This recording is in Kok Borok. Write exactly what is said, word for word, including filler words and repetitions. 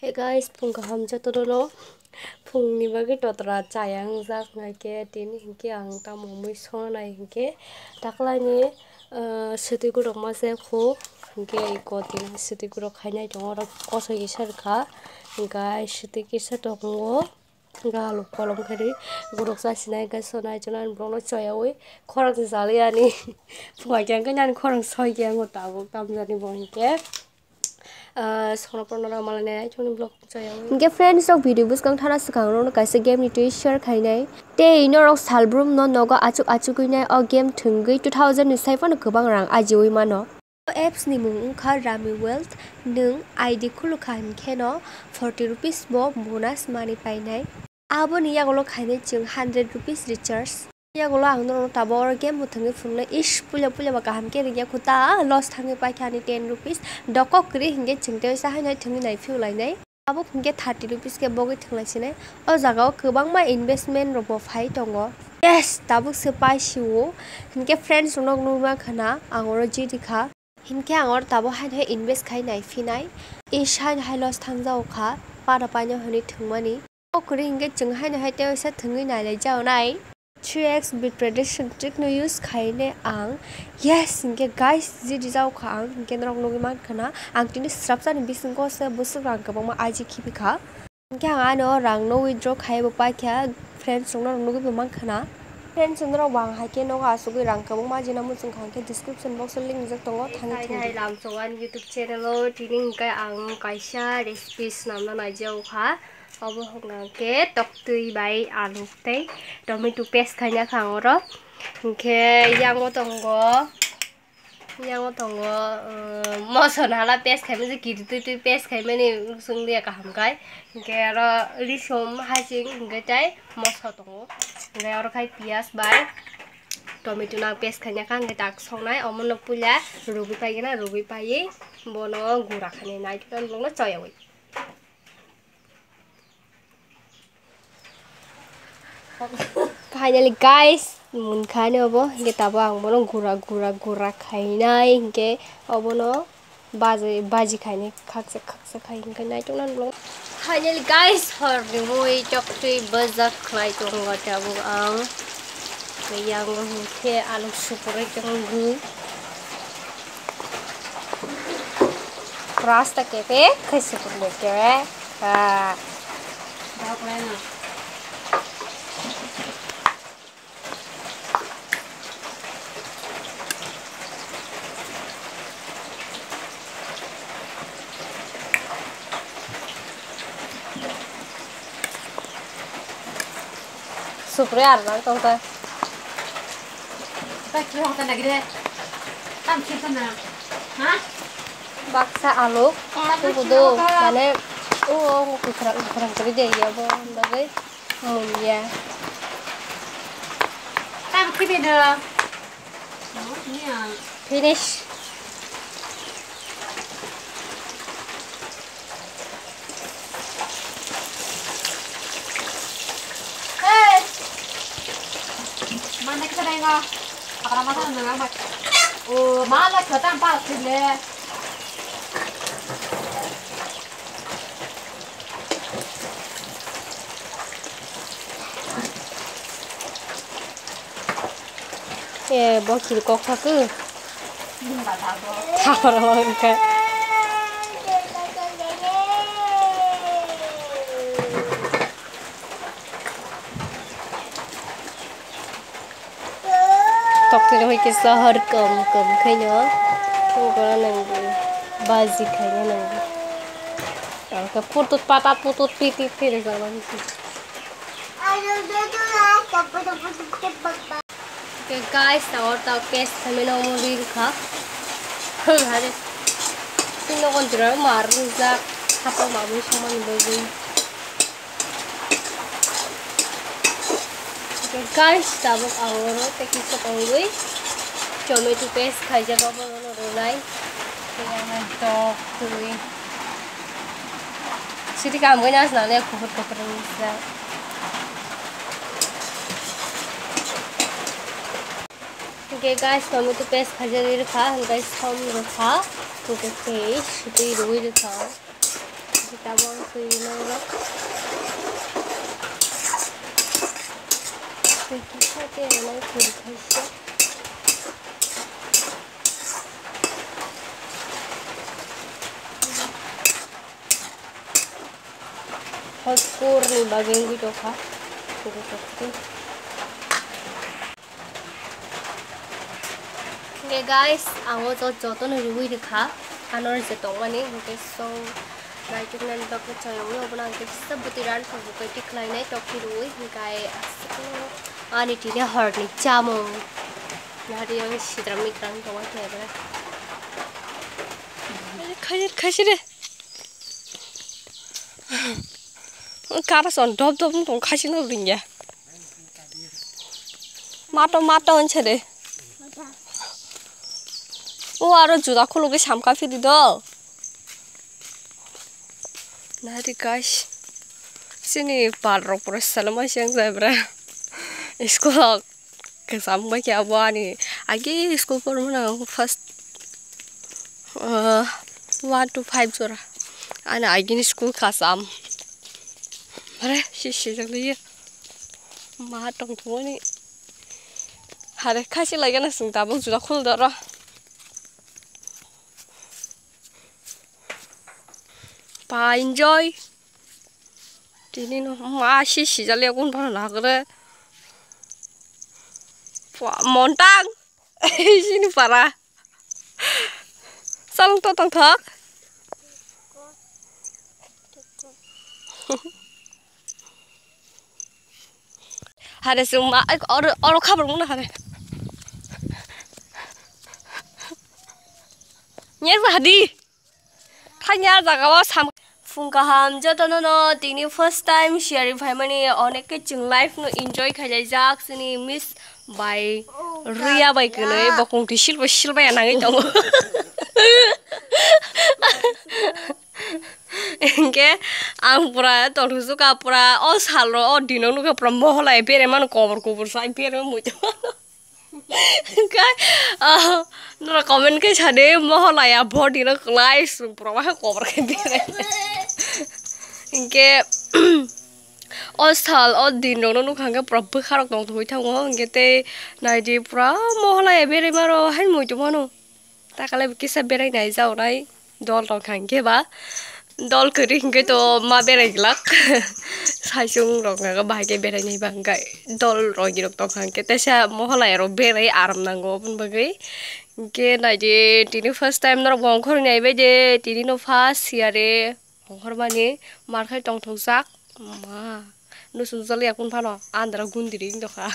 Hey guys, phung kaham jotono. Phungni bagwi totra chaya wngjak, hwnkhe tini hinkhe ang tamo mui sonai hinkhe taklaini, ah, swtwi gurukma se khu, hinkhe iko tini swtwi guruk khainai tongo, oro kosoi kisa rwkha, hinkhe swtwi kisa tongo, hinkhe alu kolom khe ri guruk chasinai hinkhe sonai chonai borokno choyaui khorang se chaliyani. Phunga khe hinkhe nani khorang soi khe tabuk tamjani bo hinkhe. Ah, sono porno rok malane ai chwngni vlog chaya wi. Hinkhe friends rok, video bwskang thana swkang rokno kaisa game ni twi share khainai. Tei norok salbrum no nogo achuk achugwi nai o game thwngwi two thousand ni sai phano kwbang rang ajiwi mano. O apps ni mung wngkha Rami Wealth. Nwng I D khulukha hinkhe no forty rupees bo bonus money painai. Aboni yagulo khainai chwng hundred rupees recharge. Yagulo ang norokno tabuk oro game bo thwngwi phunuknai. Ish, puila puila ba kaham khe rwngya kho ta, loss thangwi paikha ani ten rupees. Dokok kwrwi hinkhe chwng tei waisa haino hai thwngwi naiphio lainai. Tabuk hinkhe thirty rupees khe bogwi thwnglaisini. O jagao kwbangma investment rokbo phai tongo. Yes, tabuk se paisio. Hinkhe friends rokno nukma khwna ang oro jiti kha. Hinkhe ang oro tabuk haino hai invest khai naiphinai. Ish, haino hai loss thangjago kha, para paino hwnwi thwngmani. O kwrwi hinkhe chwng haino hai tei waisa thwngwi nailaijago nai. Three X bit prediction trick no use khaine ang. Yes, hinkhe guys, jiti jago kha ang, hinkhe norok nugwi mankha na, ang tini swrapsani bisingo se bwswk rang kwbangma aji khibi kha. Hinkhe ang ano rang no withdraw khai bo paikha, friends rok norok nugwi bo mankha na. Friends rok norok bo ang hai khe nogo asugwi rang kwbangma ajina muchung kha, hinkhe description box o link rijak tongo, thangwi thangdi. Hai lamchong ani YouTube channel o tini hinkhe ang kaisa recipe swnamna naijago kha. Obo hwnka khe toktwi bai alu tei tomato paste khaina kha ang oro. Hinkhe yango tongo, yango tongo, uh, moso nala paste khaimani, kiri twi twi paste khaimani chwng liya kaham khai. Hinkhe aro risum haching hinkhe tei moso tongo. Hinkhe oro khai piyaj bai tomato no paste khaina kha, hinkhe tak soknai omono puila rugwi paigwna, rugwi paiwi bono gura khainai naitugwi borokno choyaui. Finally guys, munkha ani obo, hinkhe tabuk ang bono gura gura gura khainai, hinkhe obono baji baji khainai khaksa khaksa khai, hinkhe naitoknani bo. Finally guys, horni mui toktwi bwjak khlai tongo tabuk ang. Yango hinkhe alu supurwi tongo. Rasta kepe khai supur mui kepe. Ah. Supre ar nang tong ta. Baksa alu, tubudo, mane, o, o, kwkhwrang, kwkhwrang kwrwi de, yabo, bagwi. Munya. Tam khibi do. Munya. Finish. Hey. Mana kita dengar. Apa nama sana dengar, Mak? Oh, mana kita tampak sini. E, bo kiri kok tha khe. Thaparo wngkha. Toktwi rw hai khe sohor kom kom khaino tongkora nangdi, baji khaina nangdi. Ang khe putut patat putut pitit khe rijak nang. Khe guys, tabuk tabuk paste khaimano omo ri rwkha. Hare. Sino kon jora mar rijak. Hapang mamui somani bagwi. Guys, tabuk ang oro tei kisa tongwi tomato paste khaijak abono rwnai. Tei ang tok twi. Sidi kam gana asnang le kuphur kuphur wngsa. Hingke guys, tomato paste khaijagwi rwkha, hingke som rwkha, hingke tei sitwi rwui rwkha. Tabuk twi nangno. Twi kisa tei nang twi khaisa. Hot kur ni bagwi wngwi tongkha. Kuru tokti. Hingke guys, ang o jo-, jotono riui rikha, ano je tongmani, hingke so, naituknani bagwi chayui, obono ang kisa bwtwi ran thok bwkhe tikhlainai, tokti riui, hingke aswkno ani tini horni chamung, nari ang sitra mitra wng tongma khe bre. Khaisir, khaisir de. Kara son dop dop wng tong, khaisir no ringya. Mato, mato, onse de. O aro juda khulugwi samkha phidi do. Nari guys. Chini par rok pura selema seng jai bra. School rok kesam bai khe abo ani agi school por mano first, ah, one to five jora. Ani agini school kasam. Mare si si jali. Ma tong thumani. Hare khasi lagana sung tabuk juda khul doro. Pa enjoy. Tini no ma si si jali akun pa lagre. Pa montang. Sini para. Salong to tongthok. Hare sung ma, ai, oro, oro khabar muna hare. Nyek hadi. Thanya jaga o sam. Phung kaham jotono no tini first time share phaimani onek khe chwng life no enjoy khailai jak chini miss bai Riya bai kwnwi bokong twi silbo silbai nangwi tongo. Hingke ang pura tongthokjwkha pura o salro o dino nukha pura moholai beremano kobor kobor sai beremani muitu. Hingke, ah, nora comment khe sade moholai a body no kwlai sung pura waha kobor khe beremani. Hingke o sal o din rok no nukha hingke pura bwkha rok tongthogwi thango hingke tei naidi pura moholai a beremaro hai muitu mano. Takale bo kisa berai nai jaonai dol rok hingke ba dol kwrwi hingke to ma berai glak. Saichung rok hingke bahai khe berai nai ba hingke dol rok tongkha hingke teisa moholai rok berai aram nango oboni bagwi. Hingke naidi tini first time norok bo ongkhorwi nai bai de tini no first yare. Ongkhormani markhai tongthokjak ma. Nuchung jali yakun phano andra gundiri wng tongkha.